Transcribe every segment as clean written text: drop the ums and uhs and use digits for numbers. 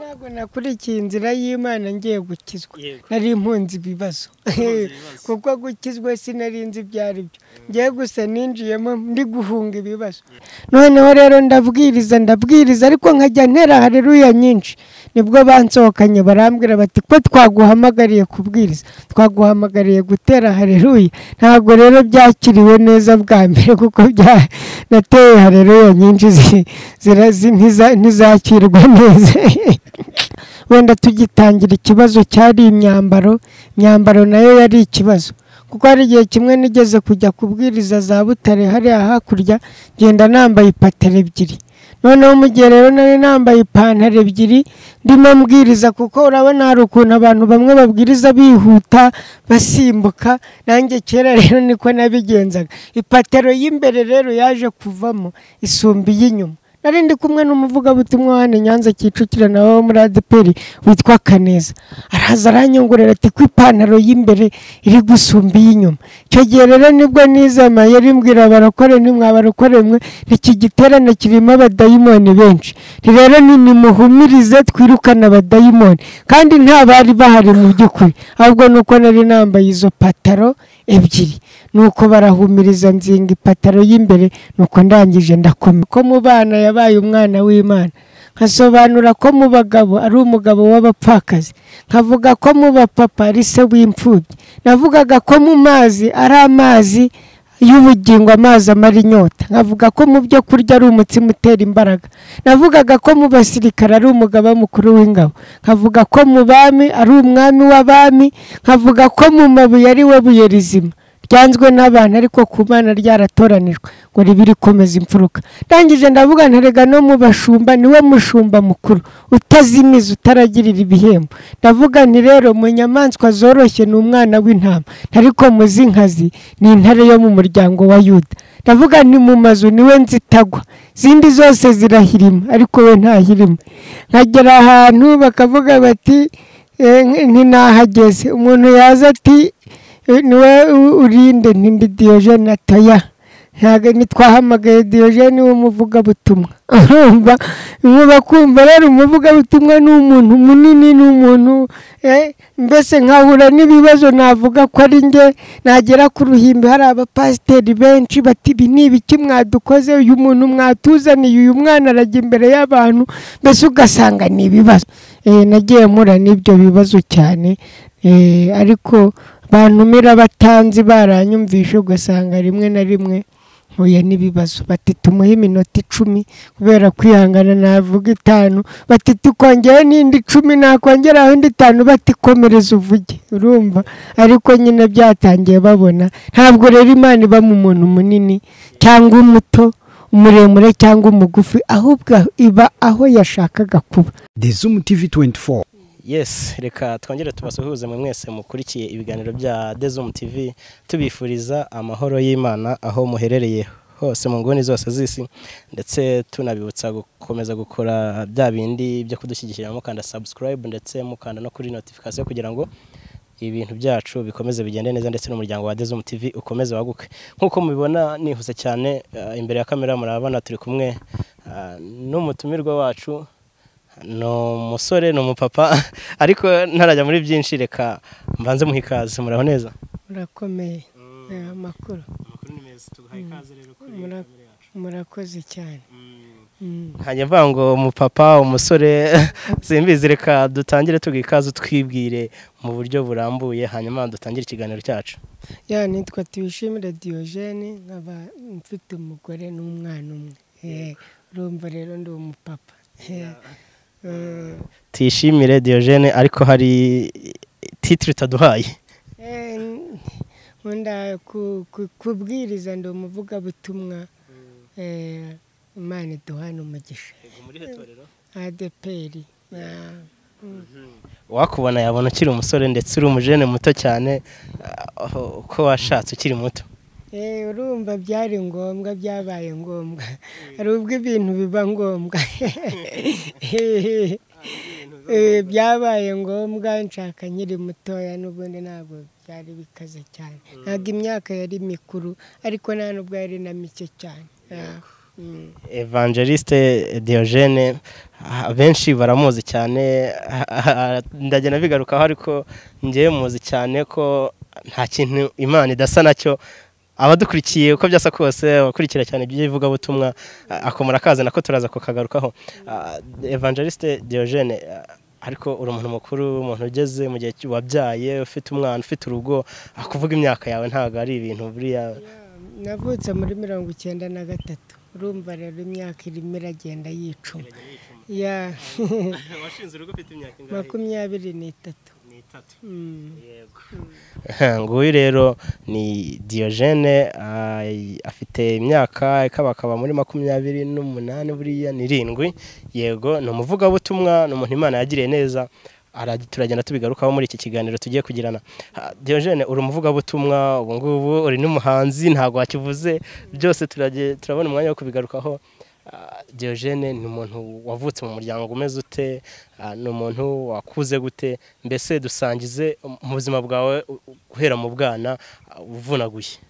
Ntabwo nakurikiye inzira y'Imana ngiye gukizwa, nari impunzi ibibazo, kuko gukizwa sinari nzi ibyo ari byo. Ngiye gusa ninjiyemo ndi guhunga ibibazo. Noneho rero ndabwiriza ndabwiriza, ariko nkajya ntera haleluya nyinshi. Nibwo bansohokanye barambwira bati ko twaguhamagariye kubwiriza, twaguhamagariye gutera haleluya. Ntabwo rero byakiriwe neza bwa mbere, kuko nateye haleluya nyinshi ntizakirwa neza. Wenda tugitangira ikibazo cyari imyambaro, imyambaro nayo yari ikibazo, kuko hari igihe kimwe nigeze kujya kubwiriza za Butare hariya hakurya, ngenda nambaye ipataro ebyiri. Noneho mu gihe rero nari nambaye ipantaro ebyiri ndimo mbwiriza, kuko urabona hari ukuntu abantu bamwe babwiriza bihuta basimbuka, nanjye kera rero niko nabigenzaga. Ipataro y'imbere rero yaje kuvamo isumba iy'inyuma. Nari ndi kumwe n'umuvugabutumwa hano Nyanza Kicukiro nawe wo muri ADEPR witwa Kaneza, araza aranyongorera ati ko ipantaro y'imbere iri gusumba iy'inyuma. Icyo gihe rero nibwo nizama yari mbwira abarokore, ntimwabarokore mwe, iki giterane kirimo abadayimoni benshi, rero nimuhumirize twirukane abadayimoni. Kandi nta bari bahari mu by'ukuri, ahubwo nuko nari nambaye izo pataro ebyiri. Nuko barahumiriza nzinga ipataro y'imbere, nuko ndangije ndakoma. Ko mu bana yabaye umwana w'Imana, nkasobanura ko mu bagabo ari umugabo w'abapfakazi, nkavuga ko mu bapapa ari se w'imfubyi, navugaga ko mu mazi ari amazi y'ubugingo, amazi amara inyota, nkavuga ko mu byo kurya ari umutsima utera imbaraga, navugaga ko mu basirikare ari umugaba mukuru w'ingabo, nkavuga ko mu bami ari umwami w'abami, nkavuga ko mu mabuye ari we buye rizima ryanzwe n'abantu ariko ku Mana ryaratoranijwe ngo ribe rikomeza imfuruka. Ndangije ndavuga ntarega no mu bashumba niwe mushumba mukuru utazimiza utaragirira ibihembo. Ndavuga nti rero mu nyamaswa zoroshye ni umwana w'intama, ariko mu z'inkazi ni intare yo mu muryango wa Yuda. Ndavuga nti mu mazu niwe nzitagwa, zindi zose zirahirima ariko we ntahirima. Nkagera ahantu bakavuga bati ntinahageze, umuntu yaza ati niwe urinde, ntindi Diogene atoya, ntabwo ntitwahamagaye Diogene w'umuvugabutumwa. Urumva bakumva rero umuvugabutumwa ni umuntu munini, ni umuntu mbese nkahura n'ibibazo navuga ko ari nge. Nagera ku ruhimbi hari abapasiteri benshi bati ibi ni ibiki mwadukoze, uyu muntu mwatuzaniye, uyu mwana arajya imbere y'abantu, mbese ugasanga ni ibibazo. Nagiye mpura n'ibyo bibazo cyane, ariko bantumira batanzi baranyumvishe, ugasanga rimwe na rimwe mpuye n'ibibazo. Bati tumuhe iminota 10 kubera kwihangana navuga 5, bati tukongera n'indi 10, nakongeraho indi 5, bati komereza uvuge. Urumva ariko nyine byatangiye babona. Ntabwo rero Imana iba mu muntu munini cyangwa umuto, umuremure cyangwa umugufi, ahubwo iba aho yashakaga kuba. Zoom TV 24. Yes, reka twongere tubasuhuze mwe mwese mukurikiye ibiganiro bya Zoom TV, tubifuriza amahoro y'Imana aho muherereye hose mu nguni zose z'isi, ndetse tunabibutsa gukomeza gukora bya bindi byo kudushyigikira mukanda subscribe ndetse mukanda no kuri notification kugira ngo ibintu byacu bikomeze bigende neza, ndetse n'umuryango wa Zoom TV ukomeze waguke. Nkuko mubibona nihuse cyane imbere ya kamera murabona turi kumwe n'umutumirwa wacu, no musore no mupapa, ariko ntarajya muri byinshi reka mbanze muhe ikaze. Muraho neza? Murakomeye. Amakuru ni meza, tuguhaye ikaze rero kuri kamera yacu. Murakoze cyane. Nkanjye mvuga ngo umupapa umusore simbizi, reka dutangire tuguhe ikaze twibwire mu buryo burambuye, hanyuma dutangire ikiganiro cyacu. Ya, nitwa Tuyishimire Diogene, nkaba mfite umugore n'umwana umwe. Urumva rero ndi umupapa. Tuyishimire Diogene, ariko hari titre utaduhaye. Nkunda kubwiriza, ndi umuvugabutumwa. Imana iduhana umugisha. ADEPR. Wakubona yabona ukiri umusore ndetse uri umujene muto cyane, uko washatse ukiri muto. Urumva byari ngombwa, byabaye ngombwa. Hari ubwo ibintu biba ngombwa. Byabaye ngombwa nshaka nkiri mutoya, n'ubundi ntabwo byari bikaze cyane, ntabwo imyaka yari mikuru ariko nta nubwo yari na mike cyane. Evangeliste Diogene benshi baramuzi cyane, ndagenda bigarukaho, ariko ngewe muzi cyane ko nta kintu Imana idasa nacyo. Abadukurikiye uko byasa kose abakurikira cyane iby'ivugabutumwa akomora kaza nako turaza kukagarukaho. Evangeliste Diogene, ariko uri umuntu mukuru, umuntu ugeze mu gihe wabyaye, ufite umwana, ufite urugo, akuvuga imyaka yawe ntabwo ari ibintu buriya. Navutse muri 93, urumva rero imyaka irimo iragenda yicuma. Ya washinze urugo ufite imyaka ingahe? 23. Yego. Nguyu rero ni Diogene, afite imyaka ikabakaba muri 28, buriya ni 7. Yego, ni umuvugabutumwa, ni umuntu Imana yagiriye neza, turagenda tubigarukaho muri iki kiganiro tugiye kugirana. Diogene, uri umuvugabutumwa ubu ngubu, uri n'umuhanzi, ntabwo wakivuze byose, turabona umwanya wo kubigarukaho. Diogene ni umuntu wavutse mu muryango umeze ute? Ni umuntu wakuze gute? Mbese dusangize mu buzima bwawe guhera mu bwana uvunaguye.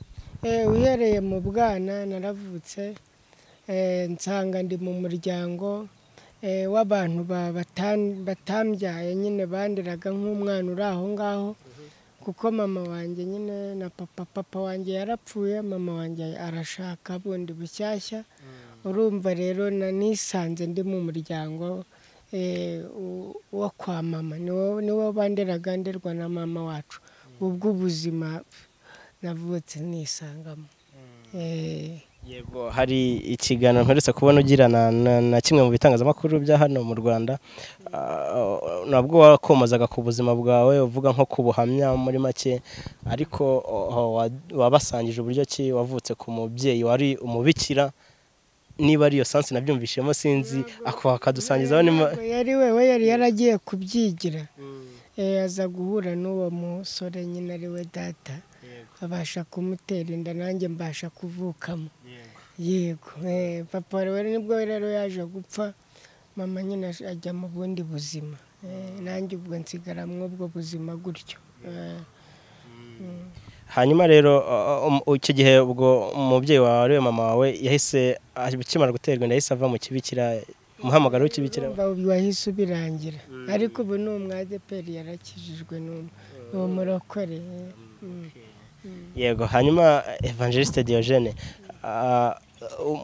Uhereye mu bwana naravutse, nsanga ndi mu muryango w'abantu batambyaye nyine, bandiraga nk'umwana uri aho ngaho, kuko mama wanjye nyine na papa wanjye yarapfuye, mama wanjye arashaka bundi bushyashya. Urumva rero nisanze ndi mu muryango wo kwa mama, niwo banderaga, nderwa na mama wacu. Ubwo ubuzima navutse nisangamo. Yego, hari ikiganiro mperutse kubona ugirana na kimwe mu bitangazamakuru bya hano mu Rwanda, nabwo wakomozaga ku buzima bwawe uvuga nko ku buhamya muri make, ariko wabasangije uburyo ki wavutse ku mubyeyi wari umubikira, niba ari iyo sansi nabyumvishemo sinzi, ako akadusangizaho. Yari wewe yari yaragiye kubyigira, aza guhura n'uwo musore nyine ari we data, abasha kumutera inda, nanjye mbasha kuvukamo. Yego, papa rero nibwo rero yaje gupfa, mama nyine ajya mu bundi buzima, nanjye ubwo nsigara mw'ubwo buzima gutyo. Hanyuma rero icyo gihe ubwo umubyeyi wawe ariwe mama wawe yahise akimara guterwa inda yahise ava mu kibikira, umuhamagaro w'ikibikira wahise ubirangira, ariko ubu ni umwadeperi, yarakijijwe, ni umurokore. Yego, hanyuma Evangeliste Diogene,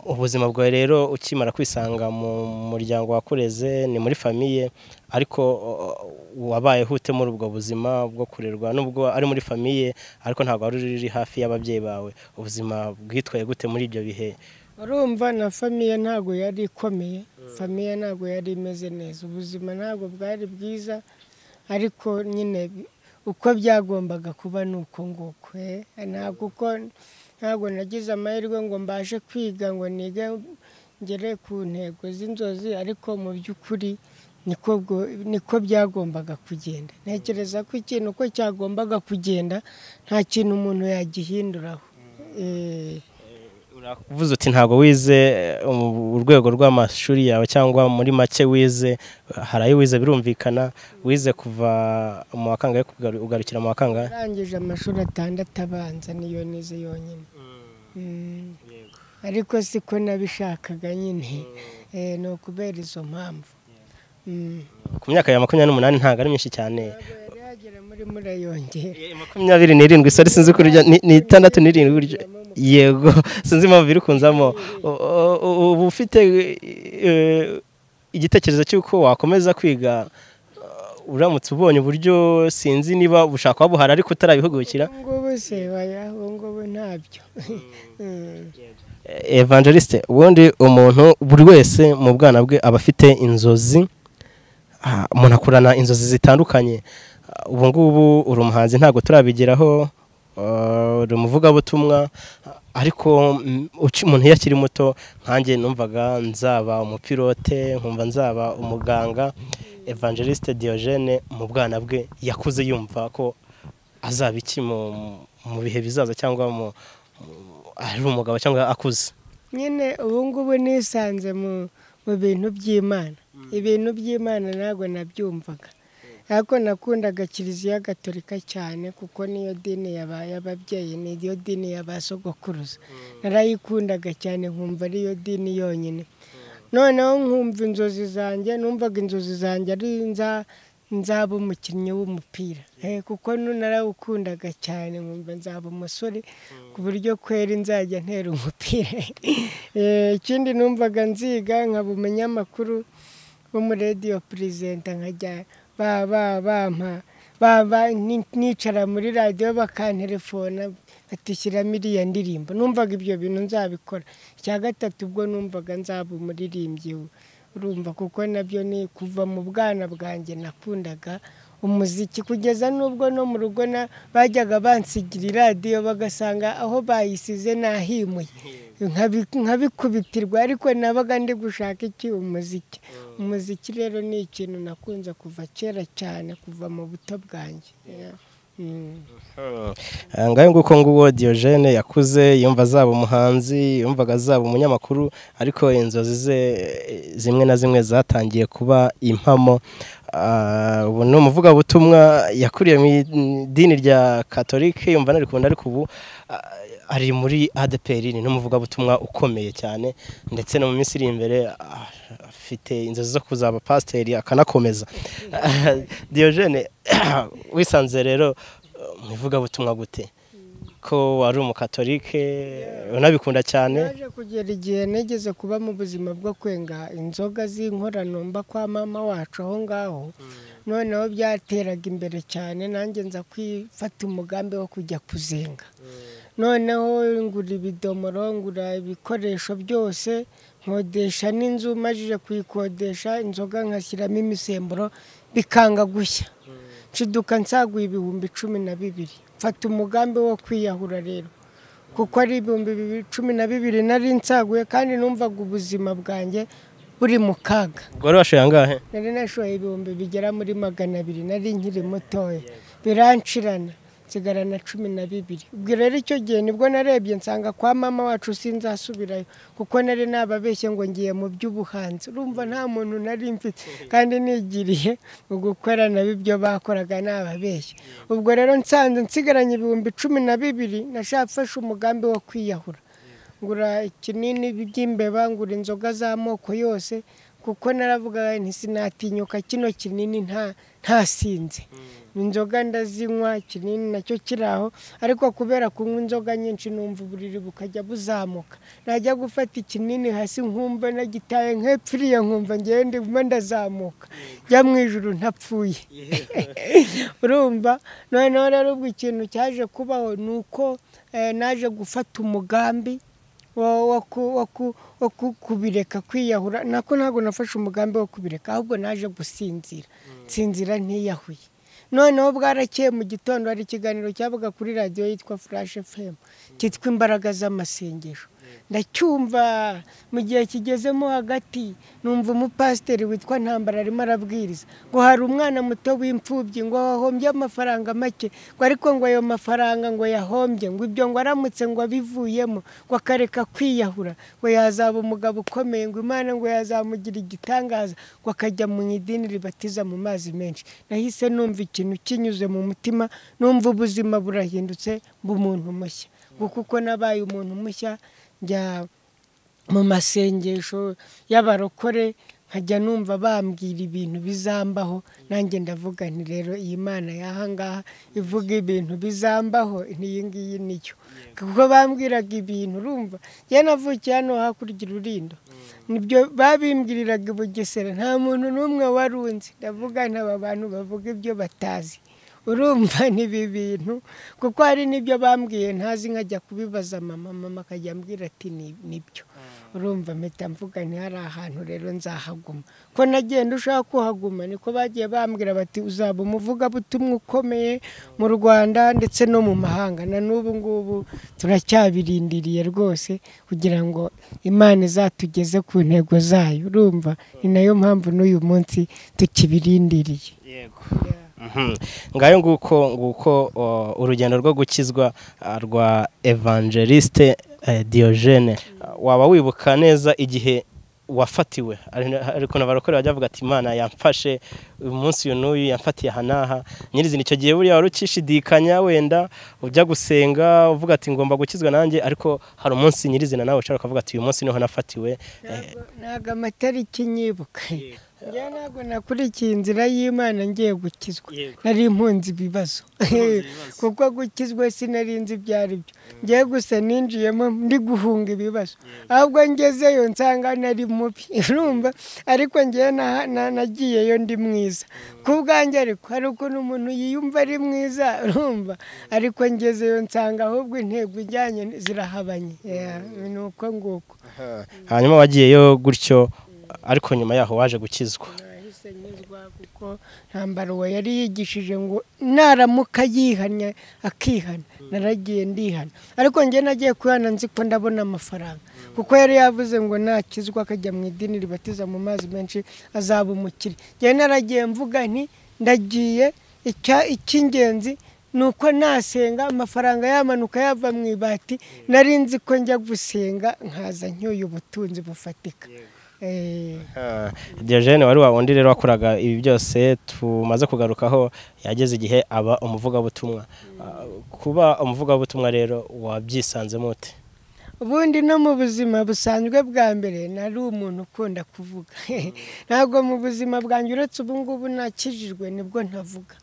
ubuzima bwawe rero ukimara kwisanga mu muryango wakureze, ni muri famiye, ariko wabayeho ute muri ubwo buzima bwo kurerwa, nubwo ari muri famiye ariko ntabwo wari uri hafi y'ababyeyi bawe, ubuzima bwitwaye gute muri ibyo bihe? Urumva na famiye ntabwo yari ikomeye, famiye ntabwo yari imeze neza, ubuzima ntabwo bwari bwiza, ariko nyine uko byagombaga kuba ni uko nguko. Ntabwo nagize amahirwe ngo mbashe kwiga ngo nige ngere ku ntego z'inzozi, ariko mu by'ukuri niko byagombaga kugenda. Ntekereza ko ikintu uko cyagombaga kugenda nta kintu umuntu yagihinduraho. Uravuze uti ntabwo wize urwego rw'amashuri yawe, cyangwa muri make wize, hari ayo wize birumvikana, wize kuva mu wa kangahe ugarukira mu wa kangahe? Narangije amashuri 6 abanza, niyo nize yonyine. Ariko siko nabishakaga nyine, ni ukubera izo mpamvu. Ku myaka ya 28 ntabwo ari myinshi cyane. Muri murayongera 27, sorry sinzi kurya ni 6 7. Yego, sinzi impamvu biri kunzamo. Ubu ufite igitekerezo cy'uko wakomeza kwiga uramutse ubonye uburyo, sinzi niba bushaka buhara ariko utarabihugukira? Ngubu se baya, ngubu ntabyo. Evangeliste, ubundi umuntu buri wese mu bwana bwe aba afite inzozi, umuntu akurana inzozi zitandukanye. Ubu ngubu uri umuhanzi ntabwo turabigeraho, uri umuvugabutumwa, ariko umuntu iyo akiri muto nkanjye numvaga nzaba umupilote, nkumva nzaba umuganga. Evangeliste Diogene mu bwana bwe yakuze yumva ko azaba iki mu bihe bizaza, cyangwa ari umugabo cyangwa akuze? Nyine ubu ngubu nisanze mu bintu by'Imana. Ibintu by'Imana ntabwo nabyumvaga. Ariko nakundaga Kiliziya Gatolika cyane, kuko niyo dini y'ababyeyi, niyo dini y'abasogokuruza. Narayikundaga cyane, nkumva ariyo dini yonyine. Noneho nkumva inzozi zanjye, numvaga inzozi zanjye ari nzaba umukinnyi w'umupira, kuko narawukundaga cyane, nkumva nzaba umusore ku buryo kweri nzajya ntera umupira. Ikindi numvaga nziga nkaba umunyamakuru wo muri radiyo perezida, nkajya bampa nicara muri radiyo bakantelefona batishyiramo iriya ndirimbo. Numvaga ibyo bintu nzabikora. Icya gatatu ubwo numvaga nzaba umuririmbyi, urumva, kuko nabyo ni kuva mu bwana bwanjye nakundaga umuziki, kugeza n'ubwo no mu rugo bajyaga bansigira iradiyo bagasanga aho bayisize nahimuye, nkabikubitirwa, ariko nabaga ndi gushaka iki? Umuziki. Umuziki rero ni ikintu nakunze kuva kera cyane, kuva mu buto bwanjye. Ngayo nguko nguwo Diogene yakuze yumva azaba umuhanzi, yumvaga azaba umunyamakuru, ariko inzozi ze zimwe na zimwe zatangiye kuba impamo. Ubu ni umuvugabutumwa, yakuriye mu idini rya Katolike, yumva narikunda, ariko ubu ari muri ADPR, ni n'umuvugabutumwa ukomeye cyane, ndetse no mu minsi iri imbere afite inzozi zo kuzaba pasiteri akanakomeza. Diogene, wisanze rero mu ivugabutumwa gute? Ko wari umukatolike unabikunda cyane? Naje kugera igihe nigeze kuba mu buzima bwo kwenga inzoga z'inkorano mba kwa mama wacu aho ngaho. Noneho byateraga imbere cyane, nanjye nza kwifata umugambi wo kujya kuzenga. Noneho ngura ibidomoro, ngura ibikoresho byose, nkodesha n'inzu. Majije kuyikodesha, inzoga nkashyiramo imisemburo bikanga gushya. Nshiduka nsaguye 12,000. Mfata umugambi wo kwiyahura rero, kuko ari 12,000 nari nsaguye, kandi numvaga ubuzima bwanjye buri mu kaga. Ubwo wari washoye angahe? Nari nashoye 200,000, nari nkiri mutoya, birancirana, nsigarana 12. Ubwo rero icyo gihe nibwo narebye nsanga kwa mama wacu sinzasubirayo, kuko nari nababeshye ngo ngiye mu by'ubuhanzi. Urumva nta muntu nari mfite, kandi nigiriye mu gukora nabo ibyo bakoraga nababeshye. Ubwo rero nsanze nsigaranye 12,000, nashafashe umugambi wo kwiyahura. Ngura ikinini by'imbeba, ngura inzoga z'amoko yose, kuko naravuga nti sinatinyuka kino kinini ntasinze. Inzoga ndazinywa, kinini nacyo kiraho, ariko kubera kunywa inzoga nyinshi numva uburiri bukajya buzamuka. Najya gufata ikinini hasi nkumva nagitaye nk'epfiriye, nkumva ngewe ndimo ndazamuka njya mu ijuru ntapfuye. Urumva, noneho rero ubwo ikintu cyaje kubaho ni uko naje gufata umugambi wo kubireka kwiyahura. Nako ntabwo nafashe umugambi wo kubireka, ahubwo naje gusinzira, nsinzira ntiyahuye. Noneho bwarakeye mu gitondo hari ikiganiro cyabaga kuri radiyo yitwa Flash FM cyitwa Imbaraga z'Amasengesho. Ndacyumva, mu gihe kigezemo hagati numva umupasiteri witwa Ntambara arimo arabwiriza ngo hari umwana muto w'imfubyi ngo wahombye amafaranga make, ngo ariko ngo ayo mafaranga ngo yahombye, ngo ibyo ngo aramutse ngo abivuyemo ngo akareka kwiyahura ngo yazaba umugabo ukomeye, ngo Imana ngo yazamugira igitangaza, ngo akajya mu idini ribatiza mu mazi menshi. Nahise numva ikintu kinyuze mu mutima, numva ubuzima burahindutse, mba umuntu mushya. Ngo kuko nabaye umuntu mushya, njya mu masengesho y'abarokore, nkajya numva bambwira ibintu bizambaho, nanjye ndavuga nti rero iyi Mana y'aha ngaha ivuga ibintu bizambaho, n'iyi ngiyi niyo. Kuko bambwiraga ibintu, urumva njye navukiye hano hakurya Rurindo, nibyo babimbwiriraga i Bugesera, nta muntu n'umwe warunzi. Ndavuga nti aba bantu bavuga ibyo batazi, urumva n'ibi bintu, kuko hari n'ibyo bambwiye ntazi, nkajya kubibaza mama, mama akajya ambwira ati nibyo. Urumva mpita mvuga nti hari ahantu rero nzahaguma, ko nagenda ushaka kuhaguma. Niko bagiye bambwira bati uzaba umuvugabutumwa ukomeye mu Rwanda ndetse no mu mahanga. Na n'ubu ngubu turacyabirindiriye rwose kugira ngo Imana izatugeze ku ntego zayo. Urumva ni nayo mpamvu n'uyu munsi tukibirindiriye. Yego. Ngayo nguko urugendo rwo gukizwa rwa Evangeliste Diogene. Waba wibuka neza igihe wafatiwe, ariko n'abarokore bajya bavuga ati Imana yamfashe uyu munsi uyu n'uyu, yamfatiye aha n'aha. Nyirizina icyo gihe buriya wari ukishidikanya, wenda ujya gusenga uvuga ati ngomba gukizwa nanjye, ariko hari umunsi nyirizina nawe ushobora kuvuga ati uyu munsi niho nafatiwe. Ntabwo amatariki nyibuka, njye ntabwo nakurikiye inzira y'Imana ngiye gukizwa, nari impunzi ibibazo kuko gukizwa sinari nzi ibyo ari byo. Ngiye gusa ninjiyemo ndi guhunga ibibazo, ahubwo ngezeyo nsanga nari mubi, urumva, ariko ngiye nagiyeyo ndi mwiza ku bwanjye, ariko hari ukuntu umuntu yiyumva ari mwiza, urumva, ariko ngezeyo nsanga ahubwo intego ijyanye zirahabanye, ni uko nguko. Hanyuma wagiyeyo gutyo, ariko nyuma yaho waje gukizwa. Nahise nkizwa kuko ntambaro yari yigishije ngo naramuka yihannye akihana, naragiye ndihana, ariko njye nagiye kwihana nzi ko ndabona amafaranga, kuko yari yavuze ngo nakizwa akajya mu idini ribatiza mu mazi menshi azaba umukire. Njye naragiye mvuga nti ndagiye, icy'ingenzi nuko nasenga amafaranga yamanuka yava mu ibati, nari nzi ko njya gusenga nkaza ncyuye ubutunzi bufatika. Diogene wari wa wundi rero wakoraga ibi byose tumaze kugarukaho, yageze igihe aba umuvugabutumwa. Kuba umuvugabutumwa rero wabyisanzemo ute? Ubundi no mu buzima busanzwe bwa mbere nari umuntu ukunda kuvuga, ntabwo mu buzima bwanjye uretse ubu ngubu nakijijwe nibwo ntavuga.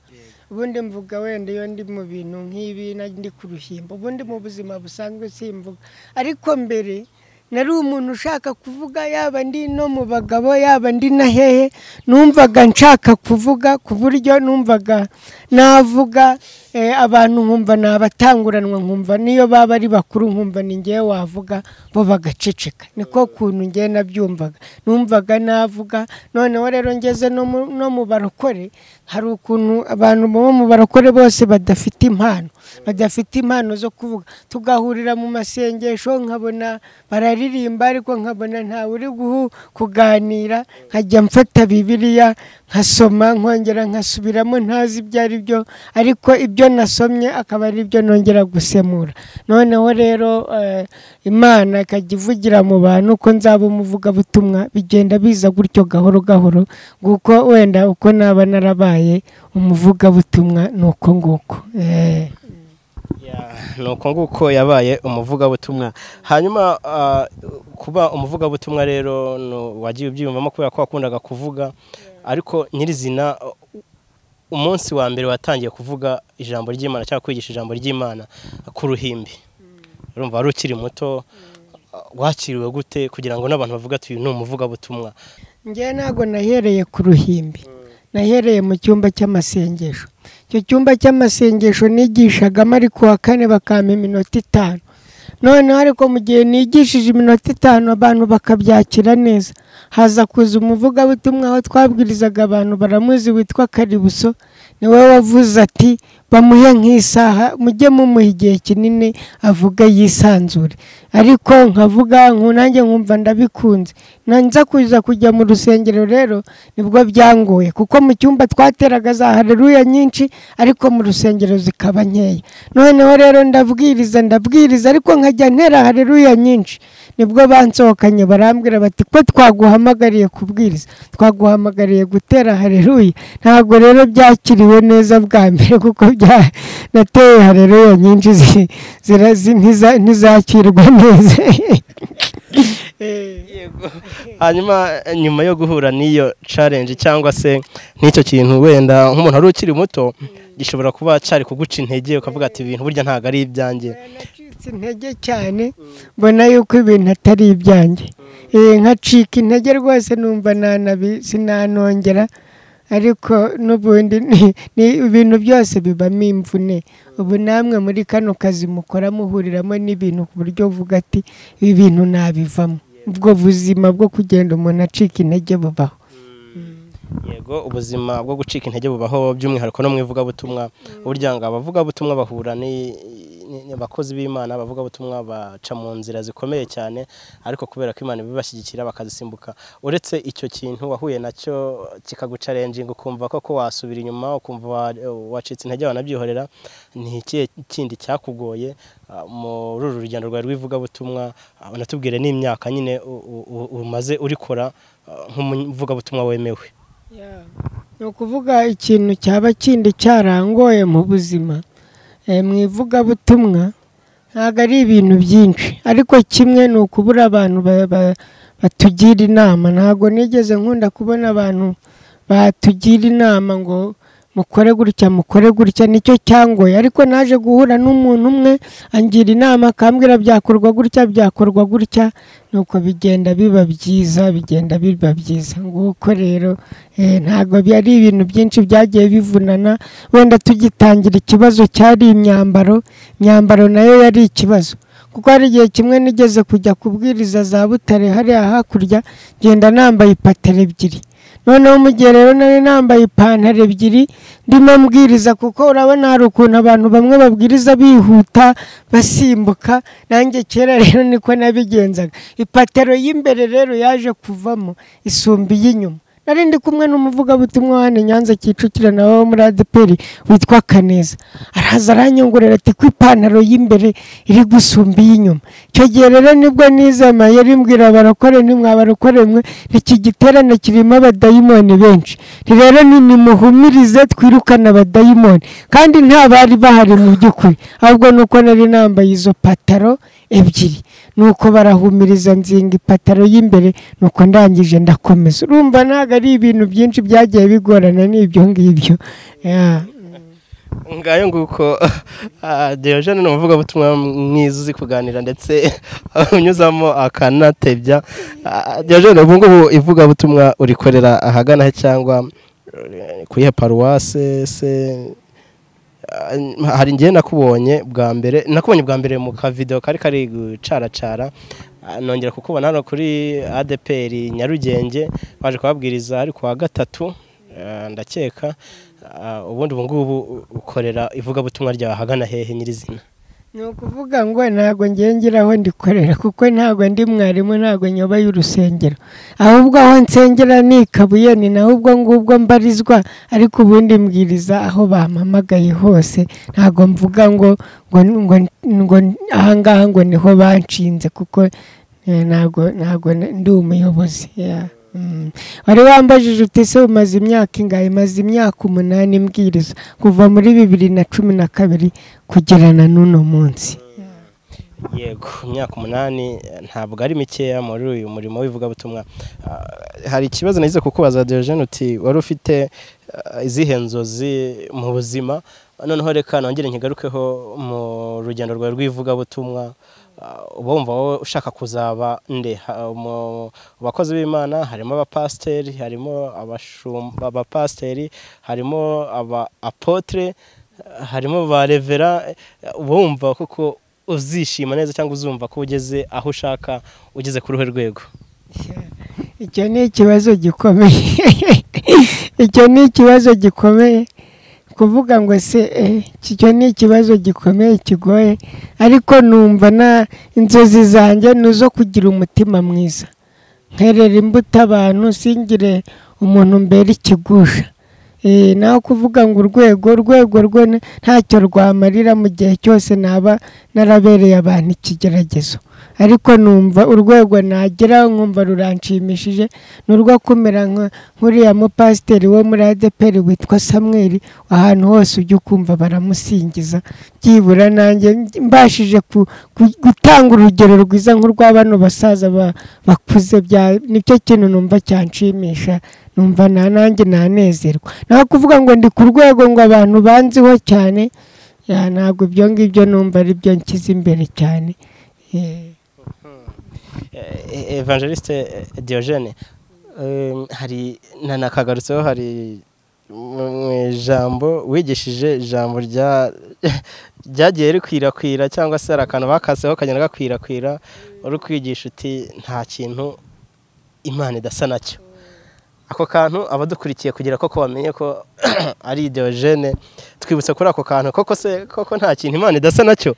Ubundi mvuga wenda iyo ndi mu bintu nk'ibi ndi ku ruhimbo, ubundi mu buzima busanzwe simvuga, ariko mbere nari umuntu ushaka kuvuga, yaba ndi no mu bagabo yaba ndi na hehe, numvaga nshaka kuvuga ku buryo numvaga navuga abantu nkumva nabatanguranwa, nkumva niyo baba ari bakuru nkumva ni ngewe wavuga bo bagaceceka, niko kuntu ngewe nabyumvaga, numvaga navuga. Noneho rero ngeze no mu barokore, hari ukuntu abantu bo mu barokore bose badafite impano, badafite impano zo kuvuga, tugahurira mu masengesho nkabona bararirimba ariko nkabona ntawe uri kuganira, nkajya mfata Bibiliya nkasoma nkongera nkasubiramo ntazi ibyo ari byo, ariko ibyo nasomye akaba ari byo nongera gusemura. Noneho rero Imana ikajya ivugira mu bantu ko nzaba umuvugabutumwa, bigenda biza gutyo gahoro gahoro, nguko wenda uko naba narabaye umuvugabutumwa ni uko nguko. Ni uko nguko yabaye umuvugabutumwa. Hanyuma kuba umuvugabutumwa rero wagiye ubyiyumvamo kubera ko wakundaga kuvuga, ariko nyirizina umunsi wa mbere watangiye kuvuga ijambo ry'Imana cyangwa kwigisha ijambo ry'Imana ku ruhimbi, urumva wari ukiri muto, wakiriwe gute kugira ngo n'abantu bavuga ati uyu ni umuvugabutumwa? Njye ntabwo nahereye ku ruhimbi, nahereye mu cyumba cy'amasengesho. Icyo cyumba cy'amasengesho nigishagamo ari kuwa kane bakampa iminota 5, noneho ariko mu gihe nigishije iminota 5 abantu bakabyakira neza, haza kuza umuvugabutumwa aho twabwirizaga abantu baramuzi witwa Karibuso, niwe wavuze ati bamuhe nk'isaha, mujye mumuha igihe kinini avuge yisanzure. Ariko nkavuga nanjye nkumva ndabikunze, nza kuza kujya mu rusengero rero nibwo byangoye, kuko mu cyumba twateraga za haleluya nyinshi ariko mu rusengero zikaba nkeya. Noneho rero ndabwiriza ariko nkajya ntera haleluya nyinshi, nibwo bansohokanye barambwira bati ko twaguhamagariye kubwiriza, twaguhamagariye gutera haleluya. Ntabwo rero byakiriwe neza bwa mbere, kuko nateye haleluya nyinshi ntizakirwa neza. Hanyuma nyuma yo guhura n'iyo challenge cyangwa se n'icyo kintu, wenda nk'umuntu wari ukiri muto gishobora kuba cyari kuguca intege ukavuga ati ibintu burya ntabwo ari ibyanjye. Nacitse intege cyane, mbona yuko ibintu atari ibyanjye, nkacika intege rwose, numva sinanongera, ariko n'ubundi ni ibintu byose bibamo imvune. Ubu namwe muri kano kazi mukora muhuriramo n'ibintu ku buryo uvuga ati ibi bintu nabivamo. Ubwo buzima bwo kugenda umuntu acika intege bubaho. Yego, ubuzima bwo gucika intege bubaho, by'umwihariko no mu ivugabutumwa. Burya ngo abavugabutumwa bahura abakozi b'Imana bavuga butumwa baca mu nzira zikomeye cyane, ariko kubera ko Imana ibibashyigikira bakazisimbuka. Uretse icyo kintu wahuye nacyo kikagucalenjinga ukumva ko wasubira inyuma, ukumva wacitse intege wanabyihorera, ni ikihe kindi cyakugoye muri uru rugendo rwawe rw'ivugabutumwa? Unatubwire n'imyaka nyine umaze urikora nk'umuvugabutumwa wemewe. Ni ukuvuga ikintu cyaba kindi cyarangoye mu buzima mu ivugabutumwa ntabwo ari ibintu byinshi, ariko kimwe ni ukubura abantu batugira inama. Ntabwo nigeze nkunda kubona abantu batugira inama ngo mukore gutya mukore gutya, nicyo cyangoye. Ariko naje guhura n'umuntu umwe angira inama akambwira byakorwa gutya byakorwa gutya, nuko bigenda biba byiza, bigenda biba byiza. Nguko rero ntabwo byari ibintu byinshi byagiye bivunana. Wenda tugitangira ikibazo cyari imyambaro, imyambaro nayo yari ikibazo, kuko hari igihe kimwe nigeze kujya kubwiriza za Butare hariya hakurya, ngenda nambaye ipataro ebyiri. Noneho mu gihe rero nari nambaye ipantaro ebyiri ndimo mbwiriza, kuko urabona hari ukuntu abantu bamwe babwiriza bihuta basimbuka, nanjye kera rero niko nabigenzaga. Ipataro y'imbere rero yaje kuvamo isumba iy'inyuma. Nari ndi kumwe n'umuvugabutumwa hano Nyanza Kicukiro nawe wo muri ADEPR witwa Kaneza, araza aranyongorera ati ko ipantaro y'imbere iri gusumba iy'inyuma. Icyo gihe rero nibwo nizama yari mbwira abarokore, ntimwabarokore mwe, iki giterane kirimo abadayimoni benshi, rero nimuhumirize twirukane abadayimoni. Kandi nta bari bahari mu by'ukuri, ahubwo nuko nari nambaye izo pataro ebyiri, nuko barahumiriza nzinga ipataro y'imbere, nuko ndangije ndakomeza. Urumva ntabwo ari ibintu byinshi byagiye bigorana n'ibyo ngibyo. Ngayo nguko Diogene ni umuvugabutumwa mwiza uzi kuganira ndetse unyuzamo akanatebya. Diogene, ubu ngubu ivugabutumwa urikorera ahagana he cyangwa kuyihe paruwase se? Hari ngiye nakubonye bwa mbere mu ka video kari kari gucaracara, nongera kukubona hano kuri ADEPR Nyarugenge baje kubabwiriza ari kuwa gatatu ndakeka. Ubundi ubu ngubu ukorera ivugabutumwa ryawe ahagana hehe nyirizina? Ni ukuvuga ngo ntabwo ngiye ngiraho ndikorera, kuko ntabwo ndi mwarimu, ntabwo nyoboye urusengero, ahubwo aho nsengera ni Kabuye, ni naho ubwo ngubwo mbarizwa, ariko ubundi mbwiriza aho bampamagaye hose. Ntabwo mvuga ngo ngo ngo aha ngaha ngo niho banshinze, kuko ntabwo ndi umuyobozi. Wari wambajije uti se umaze imyaka ingahe? Maze imyaka 8 mbwiriza, kuva muri 2012 kugera na n'uno munsi. Yego, imyaka 8 ntabwo ari mikeya muri uyu murimo w'ivugabutumwa. Hari ikibazo nagize kukubaza Diogene, uti wari ufite izihe nzozi mu buzima? Noneho reka nongere nkigarukeho mu rugendo rwawe rw'ivugabutumwa. Uba wumva wowe ushaka kuzaba nde? Mu bakozi b'Imana harimo abapasiteri, harimo abashumba, abapasiteri, harimo aba apotre, harimo ba revera. Uba wumva koko uzishima neza cyangwa uzumva ko ugeze aho ushaka, ugeze ku ruhe rwego? Icyo ni ikibazo gikomeye. Icyo ni ikibazo gikomeye kuvuga ngo se icyo ni ikibazo gikomeye kigoye, ariko numva na inzozi zanjye nuzo kugira umutima mwiza, nkerera imbuto abantu, singire umuntu mbere ikigusha. Naho kuvuga ngo urwego rwo ntacyo rwamarira mu gihe cyose naba narabereye abantu ikigeragezo, ariko numva urwego nageraho nkumva ruranshimishije ni urwo kumera nk'uriya mupasiteri wo muri ADEPR witwa Samuel, ahantu hose ujya ukumva baramusingiza. Byibura nanjye mbashije gutanga urugero rwiza nk'urwa bano basaza bakuze, nicyo kintu numva cyanshimisha, numva nanjye nanezerwa. Naho kuvuga ngo ndi ku rwego ngo abantu banziho cyane, ntabwo ibyo ngibyo numva ari byo nshyize imbere cyane. Evangeliste Diogene, hari nakagarutseho, hari mu ijambo wigishije, ijambo ryagiye rikwirakwira cyangwa se hari akantu bakaseho kagenda gakwirakwira, uri kwigisha uti nta kintu Imana idasa nacyo. Ako kantu abadukurikiye kugira koko bamenye ko ari Diogene, twibutse kuri ako kantu koko se koko nta kintu Imana idasa nacyo.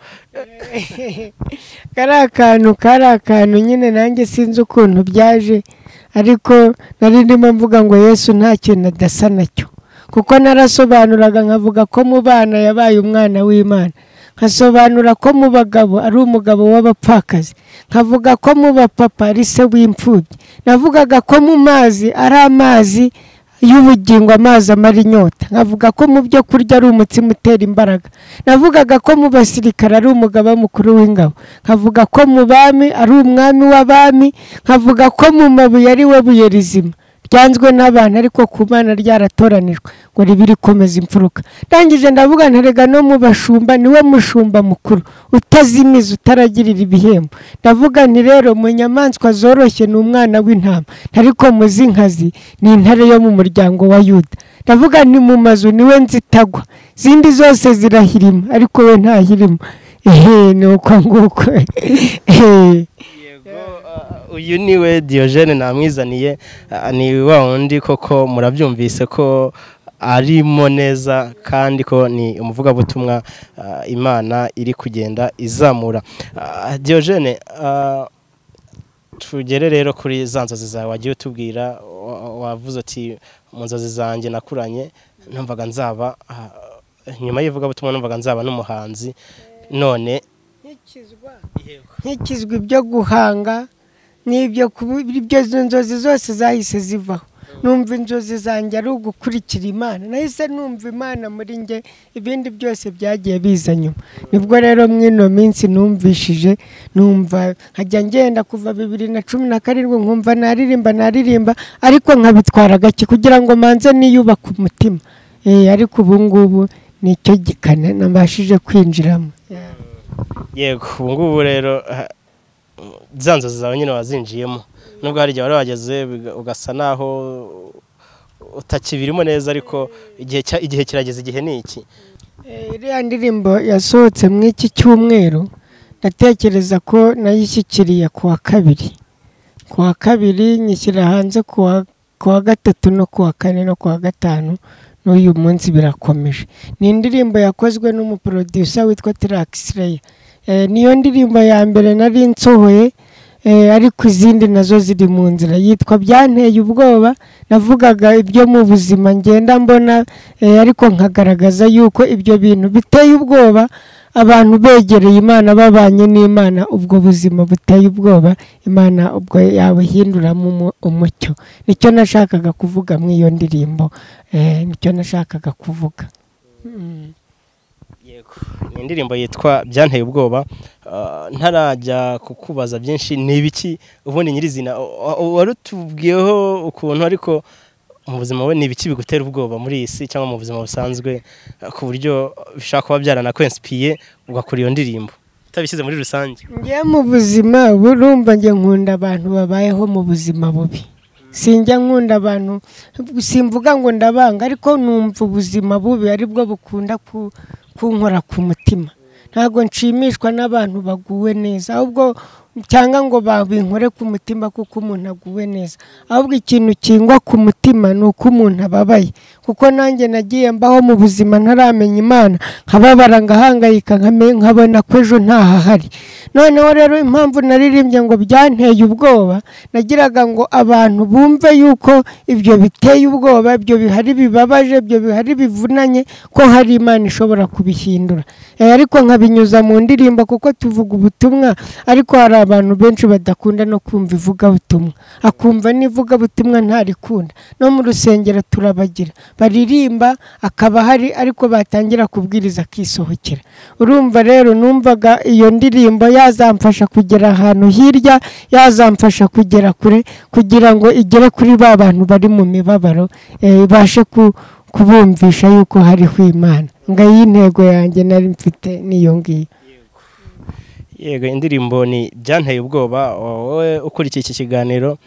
Kari akantu nyine nanjye sinzi ukuntu byaje, ariko nari ndimo mvuga ngo Yesu nta kintu adasa nacyo, kuko narasobanuraga nkavuga ko mu bana yabaye umwana w'Imana, nkasobanura ko mu bagabo ari umugabo w'abapfakazi, nkavuga ko mu bapapa ari se w'imfubyi, navugaga ko mu mazi ari amazi y'ubugingo, amazi amara inyota, nkavuga ko mu byo kurya ari umutsima utera imbaraga, navugaga ko mu basirikare ari umugaba mukuru w'ingabo, nkavuga ko mu bami ari umwami w'abami, nkavuga ko mu mabuye ari we buye rizima ryanzwe n'abantu ariko ku Mana ryaratoranijwe ngo ribe rikomeza imfuruka. Ndangije ndavuga ntarega no mu bashumba niwe mushumba mukuru utazimiza utaragirira ibihembo. Ndavuga nti rero mu nyamaswa zoroshye ni umwana w'intama, ariko mu z'inkazi ni intare yo mu muryango wa Yuda. Ndavuga nti mu mazu niwe nzitagwa, zindi zose zirahirima ariko we ntahirima. Ni uko nguko. Uyu niwe Diogene namwizaniye, ni wa wundi koko murabyumvise ko arimo neza kandi ko ni umuvugabutumwa Imana iri kugenda izamura. Diogene, tugere rero kuri za nzozi zawe wagiye utubwira, wavuze ati mu nzozi zanjye nakuranye numvaga nzaba, nyuma y'ivugabutumwa numvaga nzaba n'umuhanzi, none nkikizwa ibyo guhanga n'ibyo ibyo nzozi zose zahise zivaho. Numva inzozi zanjye ari ugukurikira Imana, nahise numva Imana muri nge, ibindi byose byagiye biza nyuma. Nibwo rero mwino minsi numvishije, numva nkajya ngenda kuva 2017 nkumva naririmba ariko nkabitwara gake kugira ngo manze niyubake umutima. Ariko ubu ngubu nicyo gikana nabashije kwinjiramo. Yego, ubu ngubu rero za nzozi zawe nyine wazinjiyemo, nubwo hari igihe wari wageze ugasa naho utakibirimo neza, ariko igihe kirageze, igihe ni iki. Iriya ndirimbo yasohotse mu iki cyumweru, ndatekereza ko nayishyikiriye kuwa kabiri. Kuwa kabiri nyishyira hanze, kuwa gatatu no kuwa kane no kuwa gatanu, n'uyu munsi birakomeje. Ni indirimbo yakozwe n'umuproducer witwa Traxler. Niyo ndirimbo ya mbere nari nsohoye, ariko izindi nazo ziri mu nzira. Yitwa Byanteye ubwoba. Navugaga ibyo mu buzima ngenda mbona, ariko nkagaragaza yuko ibyo bintu biteye ubwoba, abantu begereye Imana babanye n'Imana, ubwo buzima buteye ubwoba Imana ubwo yabuhinduramo umucyo. Nicyo nashakaga kuvuga mu iyo ndirimbo, nicyo nashakaga kuvuga. Yego, ni indirimbo yitwa Byanteye ubwoba. Ntarajya kukubaza byinshi, ni ibiki ubundi nyirizina warutubwiyeho ukuntu, ariko mu buzima we ni ibiki bigutera ubwoba muri iyi si cyangwa mu buzima busanzwe, ku buryo bishobora kuba byaranakwinspiye ugakora iyo ndirimbo utabishyize muri rusange? Ngiye mu buzima burumva nge nkunda abantu babayeho mu buzima bubi. Sinjya nkunda abantu, simvuga ngo ndabanga, ariko numva ubuzima bubi aribwo bukunda kunkora ku mutima. Ntabwo nshimishwa n'abantu baguwe neza, ahubwo cyangwa ngo babinkore ku mutima kuko umuntu aguwe neza, ahubwo ikintu kingwa ku mutima ni uko umuntu ababaye. Kuko nanjye nagiye mbaho mu buzima ntaramenya Imana, nkababara ngahangayika, nkabona ko ejo ntahahari. Noneho rero impamvu naririmbye ngo byanteye ubwoba, nagiraga ngo abantu bumve yuko ibyo biteye ubwoba, ibyo bihari bibabaje, ibyo bihari bivunanye, ko hari Imana ishobora kubihindura. Ariko nkabinyuza mu ndirimbo kuko tuvuga ubutumwa, ariko hari abantu benshi badakunda no kumva ivugabutumwa, akumva n'ivugabutumwa ntarikunda. No mu rusengero turabagira baririmba akaba hari, ariko batangira kubwiriza akisohokera. Urumva rero numvaga iyo ndirimbo yazamfasha kugera ahantu hirya, yazamfasha kugera kure, kugira ngo igere kuri ba bantu bari mu mibabaro, ibashe kubumvisha yuko hariho Imana. Ngayi intego yanjye nari mfite niyo ngiyo. Yego, indirimbo ni Byanteye ubwoba. Wowe ukurikiye iki kiganiro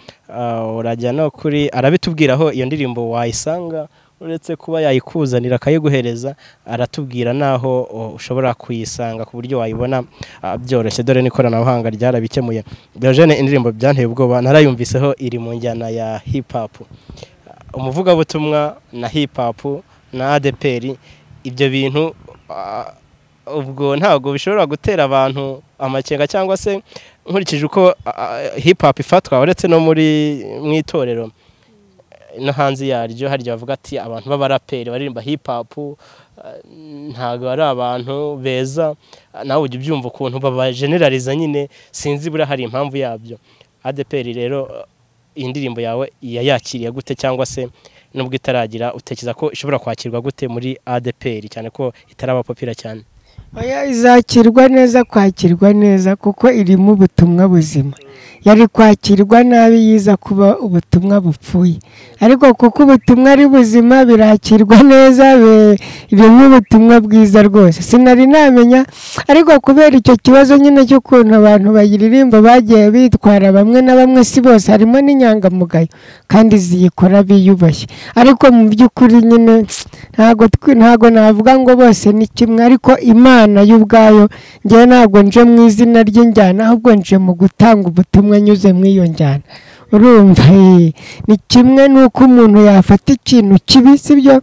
urajya no kuri arabitubwiraho iyo ndirimbo wayisanga, uretse kuba yayikuzanira akayiguhereza, aratubwira naho ushobora kuyisanga ku buryo wayibona byoroshye, dore n'ikoranabuhanga ryarabikemuye. Diogene, indirimbo Byanteye ubwoba narayumviseho, iri mu njyana ya hip hop. Umuvugabutumwa na hip hop na ADEPR, ibyo bintu ubwo ntabwo bishobora gutera abantu amakenga, cyangwa se nkurikije uko hip hop ifatwa uretse no muri mu itorero no hanze yaryo, harya bavuga ati abantu b'abaraperi baririmba hip hop ntabwo ari abantu beza. Nawe ujya ubyumva ukuntu babageneraliza nyine, sinzi buriya hari impamvu yabyo. ADEPR rero iyi ndirimbo yawe yayakiriye gute, cyangwa se nubwo itaragira utekereza ko ishobora kwakirwa gute muri ADEPR, cyane ko itaraba popira cyane? Oya, izakirwa neza, kwakirwa neza kuko irimo ubutumwa buzima. Yari kwakirwa nabi yiza kuba ubutumwa bupfuye, ariko kuko ubutumwa ari buzima birakirwa neza, irimo ubutumwa bwiza rwose. Sinari namenya, ariko kubera icyo kibazo nyine cy'ukuntu abantu bayiririmba bagiye bitwara bamwe na bamwe, si bose, harimo n'inyangamugayo kandi ziyikora biyubashye, ariko mu by'ukuri nyine ntago navuga ngo bose ni kimwe, ariko Imana y'ubwayo njyewe ntabwo nje mu izina ry'injyana, ahubwo nje mu gutanga ubutumwa nyuze mu iyo njyana. Urumva ni kimwe n'uko umuntu yafata ikintu kibi, sibyo,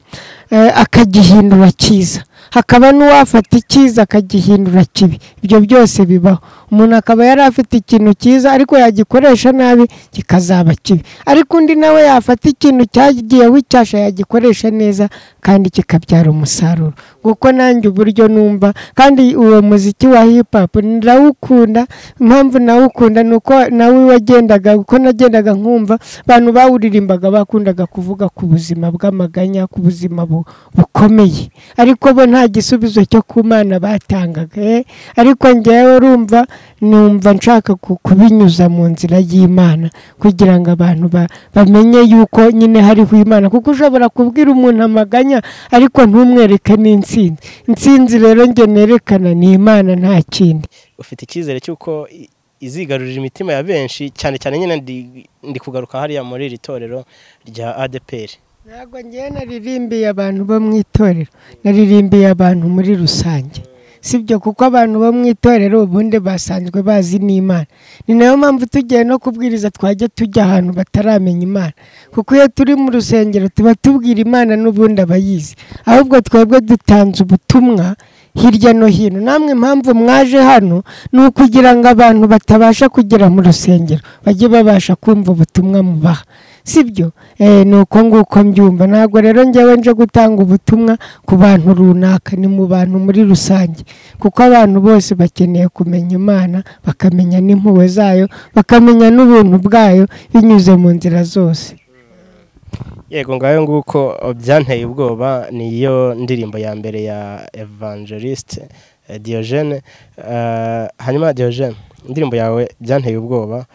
akagihindura cyiza, hakaba n'uwafata icyiza akagihindura kibi. Ibyo byose bibaho. Umuntu akaba yari afite ikintu cyiza ariko yagikoresha nabi kikazaba kibi, ariko undi nawe yafata ikintu cyagiye wicyasha yagikoresha neza kandi kikabyara umusaruro. Kuko nanjye uburyo numva, kandi uwo muziki wa hip hop ndawukunda. Impamvu nawukunda nuko nawe wagendaga, uko nagendaga nkumva abantu bawuririmbaga bakundaga kuvuga ku buzima bw'amaganya, ku buzima bukomeye, ariko bo nta gisubizo cyo ku Mana batangaga. Ariko njyewe urumva numva nshaka kubinyuza mu nzira y'Imana kugira ngo abantu bamenye yuko nyine hariho Imana, kuko ushobora kubwira umuntu amaganya ariko ntumwereke n'intsinzi. Intsinzi rero njye nerekana ni Imana, nta kindi. Ufite icyizere cy'uko izigarurira imitima ya benshi, cyane cyane nyine ndi kugaruka hariya muri iri torero rya ADEPR? Ntabwo njyewe naririmbiye abantu bo mu itorero, naririmbiye abantu muri rusange, sibyo, kuko abantu bo mu itorero ubundi basanzwe bazi n'Imana. Ni nayo mpamvu tugiye no kubwiriza twajya tujya ahantu bataramenya Imana, kuko iyo turi mu rusengero tuba tubwira Imana n'ubundi abayizi, ahubwo twebwe dutanze ubutumwa hirya no hino. Namwe impamvu mwaje hano ni ukugira ngo abantu batabasha kugera mu rusengero bajye babasha kumva ubutumwa mubaha, sibyo? Ni uko nguko mbyumva. Ntabwo rero njyewe nje gutanga ubutumwa ku bantu runaka, ni mu bantu muri rusange, kuko abantu bose bakeneye kumenya Imana, bakamenya n'impuhwe zayo, bakamenya n'ubuntu bwayo binyuze mu nzira zose. Yego, ngayo nguko byanteye ubwoba niyo ndirimbo ya mbere ya Evangeliste Diogene. Hanyuma Diogene, indirimbo yawe byanteye ubwoba,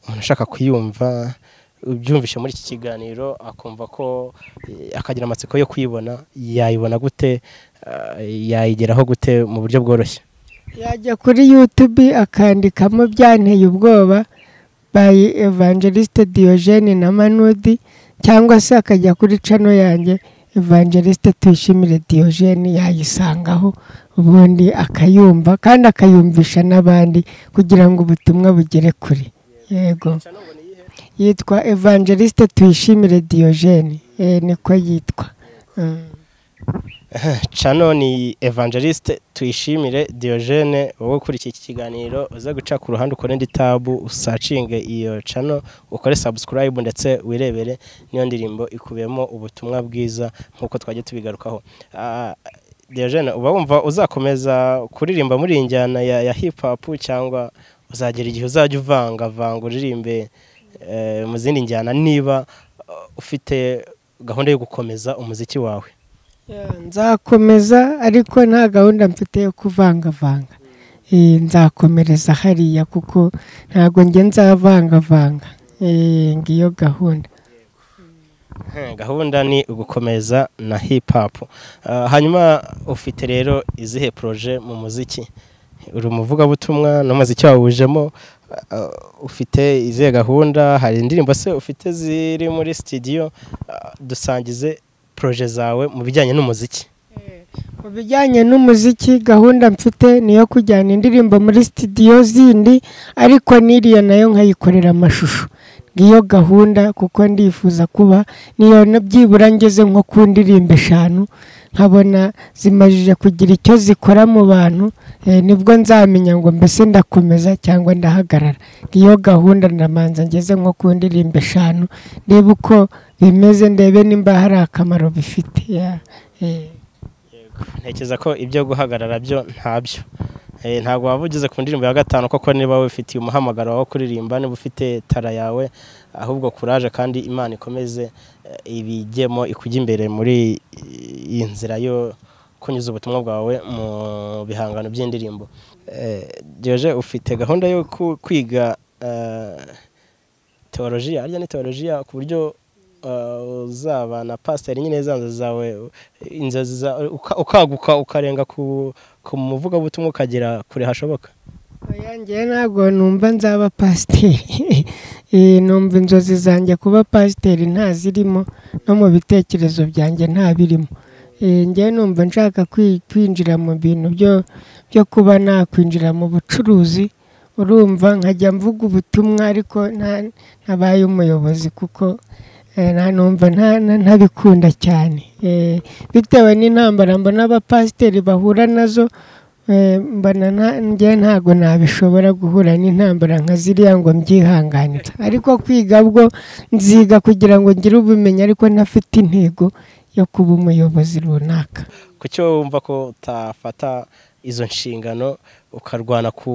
umuntu ashaka kuyumva ubyumvishe muri iki kiganiro akumva ko akagira amatsiko yo kuyibona, yayibona gute, yayigeraho gute mu buryo bworoshye? Yajya kuri YouTube akandikamo byanteye ubwoba by Evangeliste Diogene na Manudi, cyangwa se akajya kuri channel yanjye Evangeliste Tuyishimire Diogene, yayisangaho ubundi akayumva kandi akayumvisha n'abandi kugira ngo ubutumwa bugere kure. Yego, yitwa Evangeliste Tuyishimire Diogene, niko yitwa. Channel ni Evangeliste Tuyishimire Diogene. Wowe ukurikiye iki kiganiro uza guca ku ruhande ukore indi tabu usacinge iyo channel, ukore subscribe ndetse wirebere niyo ndirimbo ikubiyemo ubutumwa bwiza nkuko twagiye tubigarukaho. Diogene, uba wumva uzakomeza kuririmba muri iyi njyana ya hip hop, cyangwa uzagera igihe uzajya uvanga vanga uririmbe mu zindi njyana, niba ufite gahunda yo gukomeza umuziki wawe? Nzakomeza, ariko nta gahunda mfite yo kuvangavanga. Nzakomereza hariya kuko ntabwo njye nzavangavanga. Ngiyo gahunda. Gahunda ni ugukomeza na hip hop. Hanyuma ufite rero izihe projet mu muziki? Uri umuvugabutumwa n'umuziki wawujemo, ufite izihe gahunda? Hari indirimbo se ufite ziri muri studio? Dusangize projet zawe mu bijyanye n'umuziki. Mu bijyanye n'umuziki gahunda mfite niyo kujyana indirimbo muri studio zindi, ariko n'iriya nayo nkayikorera amashusho. Ngiyo gahunda, kuko ndifuza kuba niyo byibura ngeze nko ku ndirimbo 5 nkabona zimajije kugira icyo zikora mu bantu, nibwo nzamenya ngo mbese ndakomeza cyangwa ndahagarara. Ngiyo gahunda, ndamanza ngeze nko ku ndirimbo 5 ndebe uko bimeze, ndebe nimba hari akamaro bifite. Ntekereza ko ibyo guhagarara byo ntabyo. Ntabwo waba ugeze ku ndirimbo ya 5 koko niba wifitiye umuhamagaro wo kuririmba, niba ufite tara yawe, ahubwo kuraje kandi Imana ikomeze ibigemo ikujya imbere muri iyi nzira yo kunyuza ubutumwa bwawe mu bihangano by'indirimbo. Dioje, ufite gahunda yo kwiga teologiya, arya ni teologiya, ku buryo uzaba na pasiteri nyine za nzozi zawe, inzozi ukaguka ukarenga ku muvugabutumwa ukagera kure hashoboka? Oya, njye ntabwo numva nzaba pasiteri. Numva inzozi zanjye kuba pasiteri ntazirimo, no mu bitekerezo byanjye ntabirimo. Njye numva nshaka kwinjira mu bintu byo kuba nakwinjira mu bucuruzi, urumva nkajya mvuga ubutumwa ariko ntabaye umuyobozi, kuko numva ntabikunda cyane bitewe n'intambara mbona abapasiteri bahura nazo. Mbona njye ntago nabishobora guhura n'intambara nka ziriya ngo mbyihanganire. Ariko kwiga bwo nziga kugira ngo ngire ubumenyi, ariko ntafite intego yo kuba umuyobozi runaka. Kuki wowe wumva ko utafata izo nshingano ukarwana ku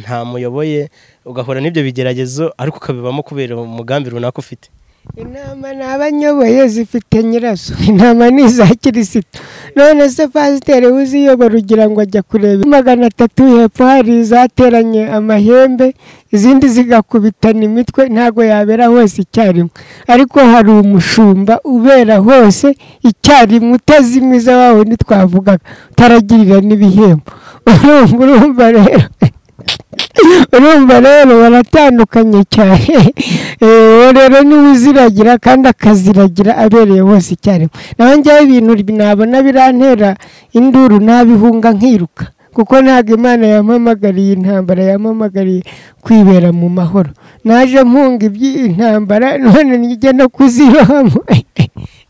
nta muyoboye, ugahura n'ibyo bigeragezo ariko ukabibamo kubera umugambi runaka ufite? Intama n'abanyoboye zifite nyirazo, intama ni iza Kirisito. None se pasiteri uziyobora ugira ngo ajya kureba 300 hepfo hari izateranye amahembe, izindi zigakubitana imitwe, ntago yabera hose icyarimwe. Ariko hari umushumba ubera hose icyarimwe, utazimiza wawe ntitwavugaga, utaragirira n'ibihembo. Urumva rero baratandukanye cyane. Rero niwe uziragira kandi akaziragira abereye hose icyarimwe. Naho njyewe ibintu nabona birantera induru nabihunga nkiruka, kuko ntabwo Imana yampamagariye intambara, yampamagariye kwibera mu mahoro. Naje mpunga iby'intambara none njye no kuzirohamo.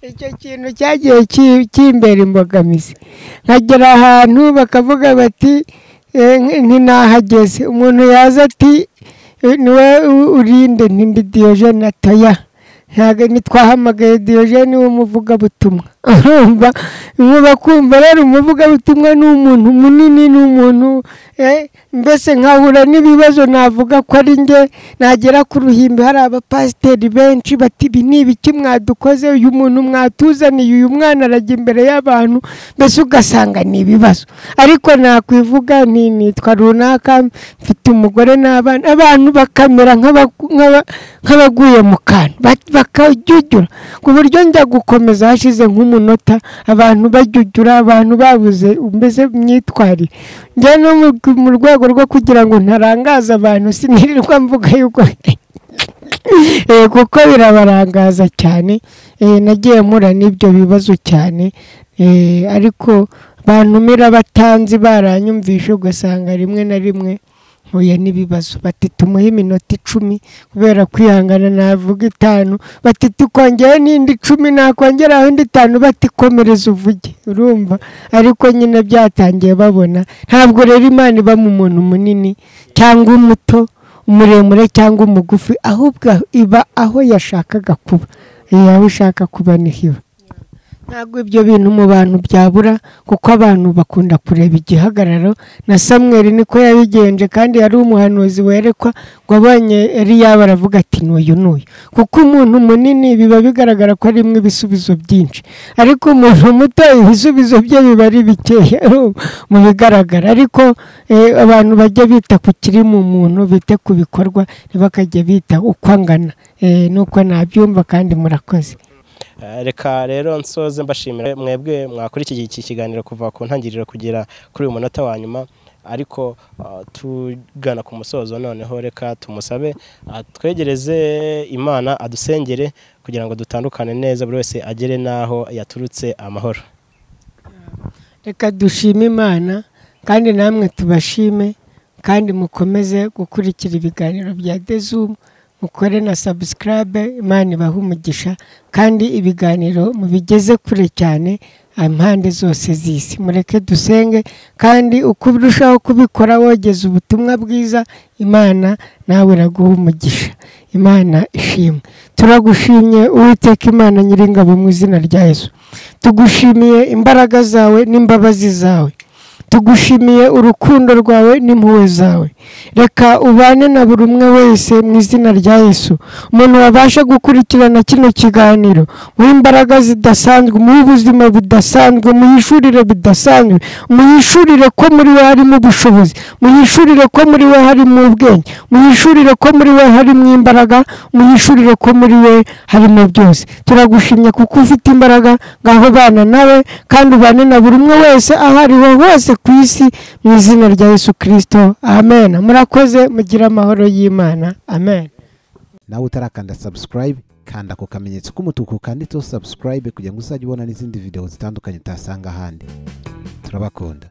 Icyo kintu cyagiye kimbera imbogamizi, nkagera ahantu bakavuga bati ntinahageze, umuntu yaza ati niwe urinde, ntindi Diogene atoya, ntabwo ntitwahamagaye Diogene w'umuvugabutumwa. Urumva bakumva rero umuvugabutumwa ni umuntu munini, ni umuntu mbese nkahura n'ibibazo navuga ko ari njye. Nagera ku ruhimbi hari abapasiteri benshi bati ibi ni ibiki mwadukoze, uyu muntu mwatuzaniye, uyu mwana arajya imbere y'abantu, mbese ugasanga ni ibibazo. Ariko nakwivuga nti nitwa runaka, mfite umugore n'abana, abantu bakamera nk'abaguye mu kantu, bakajyujyura, ku buryo njya gukomeza hashize nk'umunota abantu bajyujyura, abantu babuze mbese myitwarire. Njye no mu rwego rwo kugira ngo ntarangaza abantu sinirirwa mvuga yuko kuko birabarangaza cyane. Nagiye mpura n'ibyo bibazo cyane, ariko bantumira batanzi baranyumvishe, ugasanga rimwe na rimwe mpuye n'ibibazo. Bati tumuhe iminota 10 kubera kwihangana navuga 5, bati tukongera n'indi 10, nakongeraho indi 5, bati komereza uvuge. Urumva ariko nyine byatangiye babona. Ntabwo rero Imana iba mu muntu munini cyangwa umuto, umuremure cyangwa umugufi, ahubwo iba aho yashakaga kuba. Aho ushaka kuba niho iba. Ntabwo ibyo bintu mu bantu byabura, kuko abantu bakunda kureba igihagararo. Na Samweli niko yabigenje, kandi yari umuhanuzi werekwa ngo abonye Eliya baravuga ati n'uyu n'uyu, kuko umuntu munini biba bigaragara ko arimo ibisubizo byinshi, ariko umuntu muto ibisubizo bye biba ari bikeya mu bigaragara. Ariko abantu bajya bita ku kiri mu muntu, bite ku bikorwa, ntibakajya bita uko angana. Nuko nabyumva, kandi murakoze. Reka rero nsoze mbashimira mwebwe mwakurikiye iki kiganiro kuva ku ntangiriro kugera kuri uyu munota wa nyuma, ariko tugana ku musozo noneho reka tumusabe atwegereze Imana, adusengere kugira ngo dutandukane neza, buri wese agere naho yaturutse amahoro. Reka dushime Imana, kandi namwe tubashime, kandi mukomeze gukurikira ibiganiro bya Dezoom. mukore na subscribe. Imana ibahe umugisha, kandi ibiganiro mubigeze kure cyane impande zose z'isi. Mureke dusenge, kandi uko urushaho kubikora wogeza ubutumwa bwiza, Imana nawe iraguha umugisha. Imana ishimwe. Turagushimye Uwiteka Imana Nyiringabo mu izina rya Yesu. Tugushimiye imbaraga zawe n'imbabazi zawe, tugushimiye urukundo rwawe n'impuhwe zawe. Reka ubane na buri umwe wese mu izina rya Yesu. Umuntu wabasha gukurikirana kino kiganiro, muhe imbaraga zidasanzwe, muhe ubuzima budasanzwe, muhishurire bidasanzwe, muhishurire ko muri we harimo ubushobozi, muhishurire ko muri we harimo ubwenge, muhishurire ko muri we harimo imbaraga, muhishurire ko muri we harimo byose. Turagushimye kuko ufite imbaraga, ngaho bana nawe kandi ubane na buri umwe wese aho ariho hose ku isi mu izina rya Yesu Kristo, amen. Murakoze, mugire amahoro y'Imana, amen. Nawe utarakanda subscribe, kanda ku kamenyetso k'umutuku kanditseho subscribe kugira ngo uzajye ubona n'izindi video zitandukanye utasanga ahandi. Turabakunda.